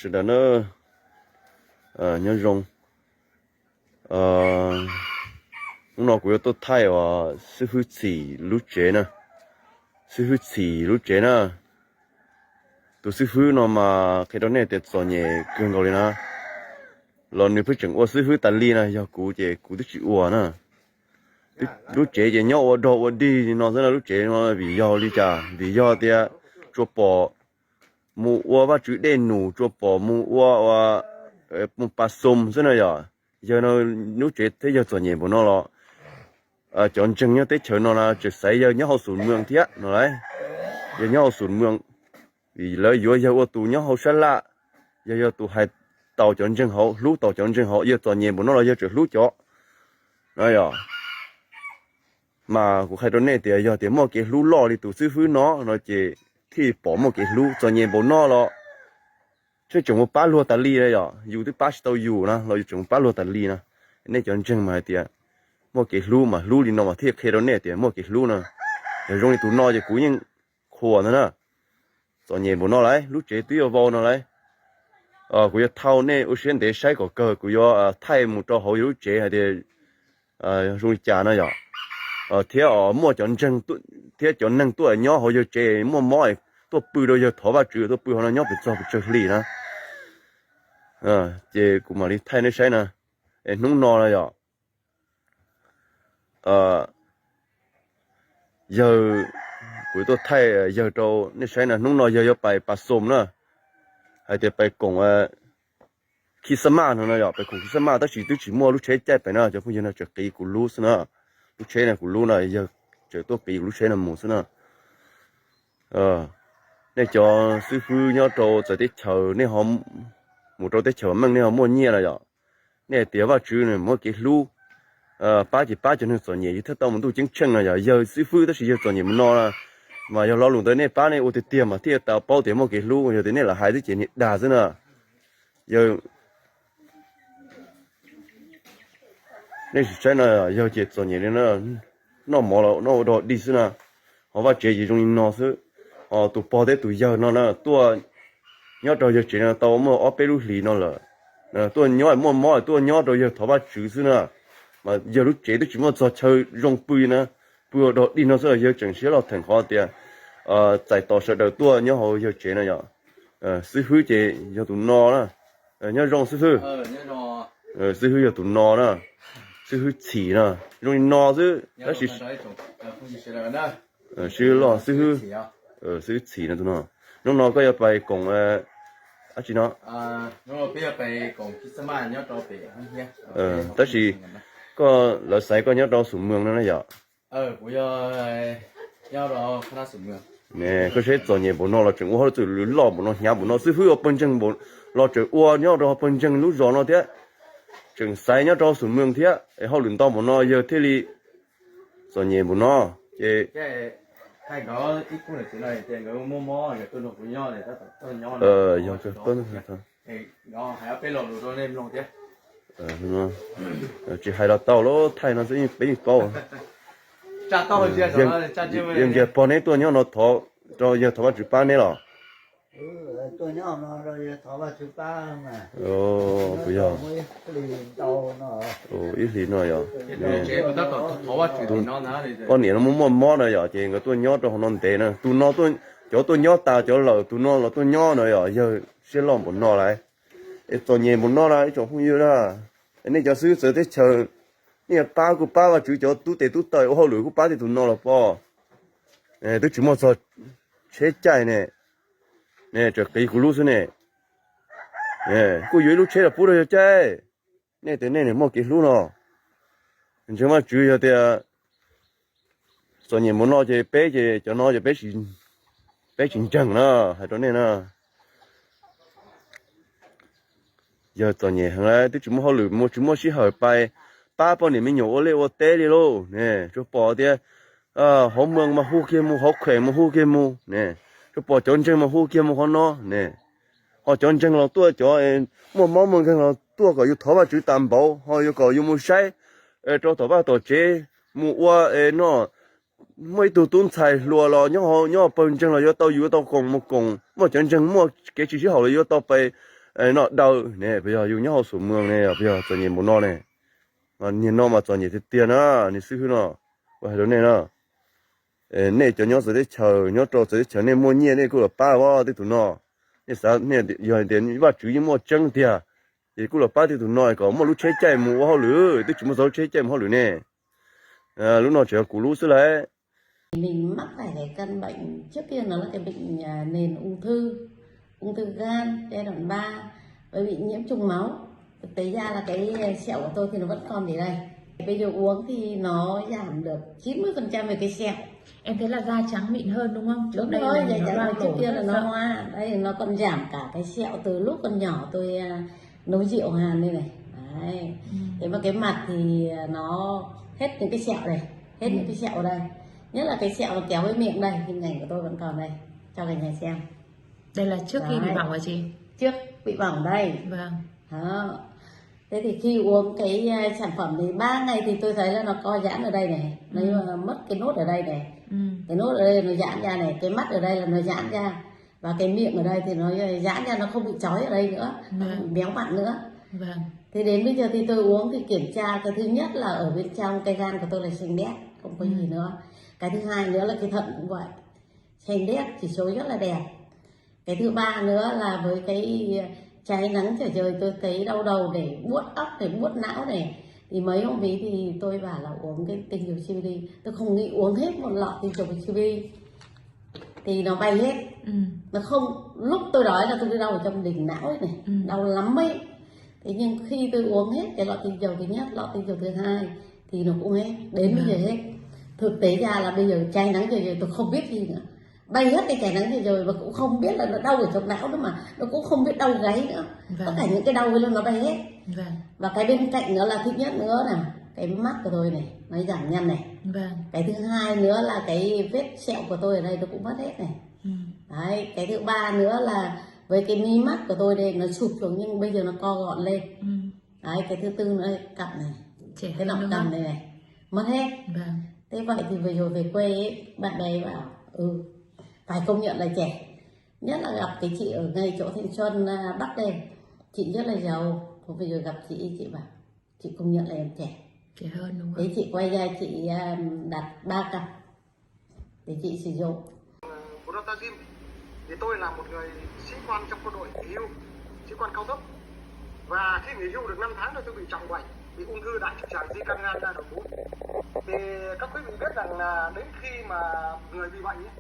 sawv daws na, nyob zoo. Hnub no kuv yuav tuaj thaij uas xib fwb Txhim lub tsev na, xib fwb Txhim lub tsev na. Tus xib fwb no mas qhia rau nej tias txom nyem kawg nkaus li na, los nws pheej tseem ua xib fwb tas li na, yog kuv ces kuv twb tsis ua na. Lub tsev ces nyob ua dog ua dig li no xwb na, lub tsev no vim yog li cas? Vim yog tias tsuas pom mus ua Vajtswv dej num, tsuas pom mus ua, mus pas xoo xwb na yom. Yawg no lub tsev thiab yawg txom nyem npaum no los cov ntseeg nyob teb chaws no na tseem xaiv yawg nyob hauv xum mws thiab no lauj. Yawg nyob hauv xum mws, vim lawv yuav yawg ua tus nyob hauv sab laj, yawg yog tus hais tau cov ntseeg hauv, hlub tau cov ntseeg hauv. Yawg txom nyem npaum no los yawg tseem hlub cov no yom. Mas kuv qhia rau nej tias yog tias muaj kev hlub loj li tus xib fwb no no ces thiaj pom muaj kev hlub. Txom nyem npaum no los tseem tseem mus pab luag tas li na yom, yus twb pab tsis tau yus na los yus tseem mus pab luag tas li na. Nej cov ntseeg mas hais tias muaj kev hlub mas hlub li no mas thiaj qhia rau nej tias muaj kev hlub na. Yog zoo li tus no ces kuv yeej qhuas ntag na. Txom nyem npaum no lauj, lub tsev twb yuav vau no lauj. Kuv yuav thauj nej ua siab ntev saib kom kawg, kuv yuav thaij mus rau hauv yawg lub tsev hais tias zoo li cas no yom. Thiab muaj cov ntseeg thiab cov neeg tuaj nyob hauv yawg tsev muaj mob tuaj pw rau yawg thov Vajtswv, tuaj pw hauv no nyob pes txog pes tsawg hli na. Ces kuv mam li thaij nej saib na. Es hnub no no yom, yawg, kuv tuaj thaij yawg rau nej saib na. Hnub no yawg yuav pais pas xom na, hais tias pais koom Christmas no no yom, pais koom Christmas tab sis twb tsis muaj lub tsheb caij pais na, cov phooj ywg no tseem qiv kuv lub xwb na. Lub tsheb no kuv lub na, yawg tseem tuaj qiv kuv lub tsheb no mus xwb na. Nej cov xib fwb nyob rau txawv teb chaws, nej ho mus rau teb chaws meej, nej ho muaj nyiaj no yom. Nej hais tias Vajtswv nws muaj kev hlub, pab ces pab cov neeg txom nyem, yus thiaj tau mus ntuj ceeb tsheej no yom. Yawg xib fwb tab sis yawg txom nyem mus no na, mas yog lo lus ntawd nej pab nej ua tiag tiag mas thiaj tau paub tias muaj kev hlub, yog tias nej lam hais xwb ces niag dag xwb na. Yawg, nej sim saib no, yawg ces txom nyem li no, noj mov los noj ua dog dig xwb na. Ho vaj tsev ces zoo li no xwb. Ho tus pog thiab tus yawg no na tuaj nyob rau yawg tsev no tau muaj ob peb lub hlis no lawm. Tuaj nyob muaj mob tuaj nyob rau yawg thov Vajtswv xwb na. Mas yawg lub tsev twb tsis muaj txog chaw zoo pw na, pw ua dog dig no xwb, yawg tseem siab loj theem qhov tias txais tos sawv daws tuaj nyob hauv yawg tsev no yom. Xib fwb ces yog tus no na. Nyob zoo xib fwb. Xib fwb yog tus no na. Xib fwb Txhim na, zoo li no xwb tab sis sib loj xib fwb, xib fwb Txhim no tus no. Hnub no koj yuav pais koom dab tsi no? Tab sis koj, lawv xaiv koj nyob rau xum mws no na yom? Koj saib txom nyem npaum no los tseem ua hauj lwm loj npaum no, hnyav npaum no, xib fwb ua pawg ntseeg npaum los tseem ua nyob rau pawg ntseeg lub zos no thiab. Tseem xaiv nyob rau xum mws thiab, es hauj lwm ntau npaum no yawg thiaj li txom nyem npaum no. Ces tsis hais los tau lub thaij no xwb peb yeej paub. Yog nkiag pog neb tuaj nyob no thov, rau yawg thov Vajtswv pab neb los? Kuv yog ib hlis no yog poj niam no muaj muaj mob no yom, ces nkawd tuaj nyob rau hauv no ntev na. Tus no, cov tuaj nyob tas cov lawm, tus no los tuaj nyob no yom, yawg siab loj npaum no lawm. Es txom nyem npaum no na ib tsoom phooj ywg na. Nej cov xib fwb txawv teb chaws, nej yuav pab kuj pab Vajtswv, cov tub tes tub taw ua hauj lwm kuj pab tej tus no los pom. Twb tsis muaj txog tsheb caij ne, tseem qiv kuv lub xwb ne. Kuj yuav ib lub tsheb los pub rau yawg caij. Nej tias nej muaj kev hlub no, ntseeg Vajtswv, yog tias txom nyem npaum no ces peb ces cov no ces peb tsis ntseeg na, hais rau nej na. Yawg txom nyem heev lawm, twb tsis muaj hauj lwm, tsis muaj sij hawm pais pab poj niam me nyuam ua liaj ua teb li lauj ne. Tsuas pom tias hauv mws mas hu kiag mus, hauv kheem mas hu kiag mus ne. Tsuas pom cov ntseeg mas hu kiag mus qhov no ne. Ho cov ntseeg los tuaj, cov muaj mob muaj nkeeg los tuaj kom yus thov Vajtswv tas npaum, ho yuav kom yus mus saib rau tom vaj tom tsev, mus ua no. Muaj ib tug tub ntxhais hluas los nyob, nyob pawg ntseeg los yuav tau, yus yuav tau koom mus koom. Muaj cov ntseeg muaj kev tsis sib haum los yuav tau pais noj daw ne, puas yog? Yus nyob hauv xum moos ne, puas yog txom nyem npaum no ne? Niag no mas txom nyem tiag tiag na, niag xib hwb no. Kuv hais rau nej na, nej cov nyob txawv teb chaws, nyob rau txawv teb chaws nej muaj nyiaj nej kuj los pab vov tej tus no. Nej xav, yog tias Vajtswv yeej muaj tseeb tiag, ces kuj los pab tej tus no kom muaj lub tsheb caij mus ua hauj lwm, twb tsis muaj txog lub tsheb caij mus hauj lwm ne. Lub no tseem yog kuv lub xwb lauj. Mình mắc phải cái căn bệnh trước kia nó là cái bệnh à, nền ung thư, ung thư gan giai đoạn ba, với bị nhiễm trùng máu. Thực tế ra là cái à, sẹo của tôi thì nó vẫn còn để đây. Bây giờ uống thì nó giảm được chín mươi phần trăm về cái sẹo. Em thấy là da trắng mịn hơn đúng không? Trước Đúng đây rồi, là da nó trắng loang hơn, trước lổ kia rất là nó rộng. Hoa. Đây nó còn giảm cả cái sẹo từ lúc còn nhỏ tôi à, nấu rượu hàn đây này. Đấy. Ừ. Thế mà cái mặt thì à, nó hết những cái sẹo này, hết những cái sẹo ở đây. Nhất là cái sẹo mà kéo cái miệng đây, hình ảnh của tôi vẫn còn đây. Cho cả nhà xem. Đây là trước khi bị Đấy. bỏng hả chị? Trước bị bỏng đây. Vâng. Đó. Thế thì khi uống cái à, sản phẩm này ba ngày thì tôi thấy là nó co giãn ở đây này, nó Ừ. à, mất cái nốt ở đây này. Ừ. Cái nốt ở đây nó giãn ra này, cái mắt ở đây là nó giãn ra. Và cái miệng ở đây thì nó giãn ra, nó không bị chói ở đây nữa, nó Vâng. không bị méo mặn nữa. Vâng. Thế đến bây giờ thì tôi uống thì kiểm tra cái thứ nhất là ở bên trong cái gan của tôi là xanh đét, không có gì Ừ. nữa. Cái thứ hai nữa là cái thận cũng vậy, xanh đét, chỉ số rất là đẹp. Cái thứ ba nữa là với cái cháy nắng trở trời, tôi thấy đau đầu này, buốt óc này, buốt não này. Thì mấy hôm ý thì tôi bảo là uống cái tinh dầu CBD. Tôi không nghĩ uống hết một lọ tinh dầu CBD thì nó bay hết. Ừ. Nó không, lúc tôi nói là tôi đau ở trong đỉnh não ấy này, Ừ. đau lắm ấy. Thế nhưng khi tôi uống hết cái lọ tinh dầu thứ nhất, lọ tinh dầu thứ hai thì nó cũng hết, đến bây giờ Vâng. hết. Thực tế ra là bây giờ cháy nắng trời trời tôi không biết gì nữa. Bay hết cái cháy nắng trời trời và cũng không biết là nó đau ở trong não nữa mà nó cũng không biết đau gáy nữa. Tất cả Vâng. những cái đau với nó bay hết. Vâng. Và cái bên cạnh nữa là thứ nhất nữa là cái mắt của tôi này nó giảm nhăn này. Vâng. Cái thứ hai nữa là cái vết sẹo của tôi ở đây nó cũng mất hết này. Ừ. Đấy, cái thứ ba nữa là với cái mi mắt của tôi đây nó sụp xuống nhưng bây giờ nó co gọn lên. Ừ. Đấy, cái thứ tư nữa là cặp này. Trẻ Cái hơn nọng đúng cặp không? này này mất hết. Vâng. Thế vậy thì vừa rồi về quê ấy, bạn bè bảo ừ, phải công nhận là trẻ. Nhất là gặp cái chị ở ngay chỗ Thanh Xuân à, Bắc đây, chị rất là giàu. Hôm vừa rồi gặp chị, chị bảo chị công nhận là em trẻ. Trẻ hơn đúng Thế không? Chị quay ra chị à, đặt ba cặp để chị sử dụng. Của Dr. Jim thì tôi là một người sĩ quan trong quân đội nghỉ hưu, sĩ quan cao cấp. Và khi nghỉ hưu được năm tháng là tôi bị trọng bệnh, bị ung thư đại trực tràng di căn gan giai đoạn bốn. Thì các quý vị biết rằng là đến khi mà người bị bệnh ấy,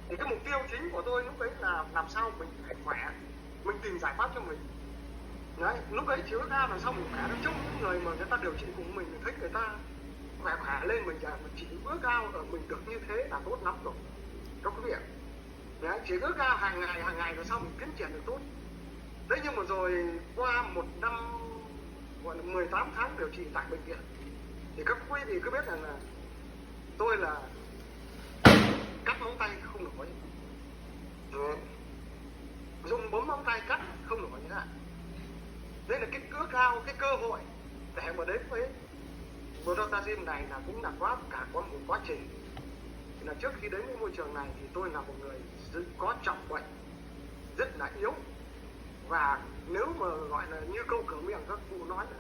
thì cái mục tiêu chính của tôi lúc đấy là làm sao mình phải khỏe, mình tìm giải pháp cho mình. Đấy, lúc đấy chỉ ước ao làm sao mình khỏe, nó trông những người mà người ta điều trị cùng mình, mình thấy người ta khỏe khỏe lên, mình giờ mình chỉ ước ao ở mình được như thế là tốt lắm rồi, các quý vị ạ. Đấy, chỉ ước ao hàng ngày hàng ngày làm sao mình tiến triển được tốt. Thế nhưng mà rồi qua một năm, gọi là mười tám tháng điều trị tại bệnh viện, thì các quý vị cứ biết rằng là tôi là cắt móng tay không nổi. Đấy. Dùng bốn móng tay cắt không nổi nữa. Đây là cái ước ao, cái cơ hội để mà đến với Dr. Jim này là cũng là quá cả có một quá trình. Thì là trước khi đến với môi trường này thì tôi là một người dự- có trọng bệnh, rất là yếu. Và nếu mà gọi là như câu cửa miệng các cụ nói là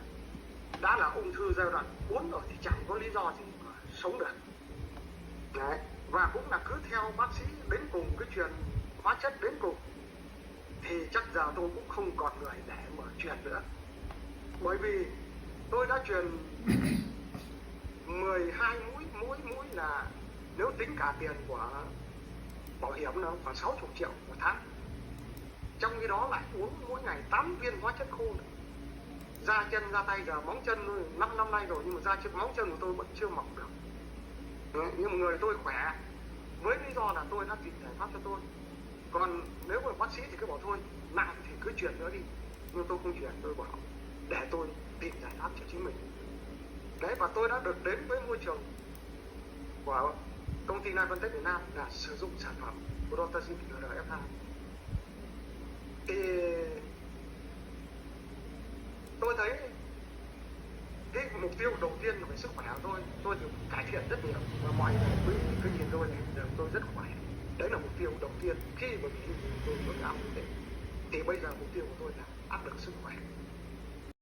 đã là ung thư giai đoạn bốn rồi thì chẳng có lý do gì mà sống được. Đấy. Và cũng là cứ theo bác sĩ đến cùng, cái truyền hóa chất đến cùng, thì chắc giờ tôi cũng không còn người để mà truyền nữa. Bởi vì tôi đã truyền mười hai mũi, mỗi mũi là nếu tính cả tiền của bảo hiểm nó khoảng sáu chục triệu một tháng. Trong khi đó lại uống mỗi ngày tám viên hóa chất khô. Da chân, da tay, giờ móng chân, năm năm nay rồi nhưng mà da chân, móng chân của tôi vẫn chưa mọc được. Đấy, nhưng mà người tôi khỏe, với lý do là tôi đã tìm giải pháp cho tôi. Còn nếu mà bác sĩ thì cứ bảo thôi, nặng thì cứ chuyển nữa đi. Nhưng tôi không chuyển, tôi bảo để tôi tìm giải pháp cho chính mình. Đấy, và tôi đã được đến với môi trường của công ty Nam Văn Tech Việt Nam là sử dụng sản phẩm của Dr. Jim R F hai. Thì tôi thấy cái mục tiêu đầu tiên là về sức khỏe của tôi, tôi được cải thiện rất nhiều. Và mọi người cứ, cứ nhìn tôi này, giờ tôi rất khỏe. Đấy là mục tiêu đầu tiên khi mà nghỉ hưu, tôi mới dám như thế. Thì bây giờ mục tiêu của tôi là áp lực sức khỏe.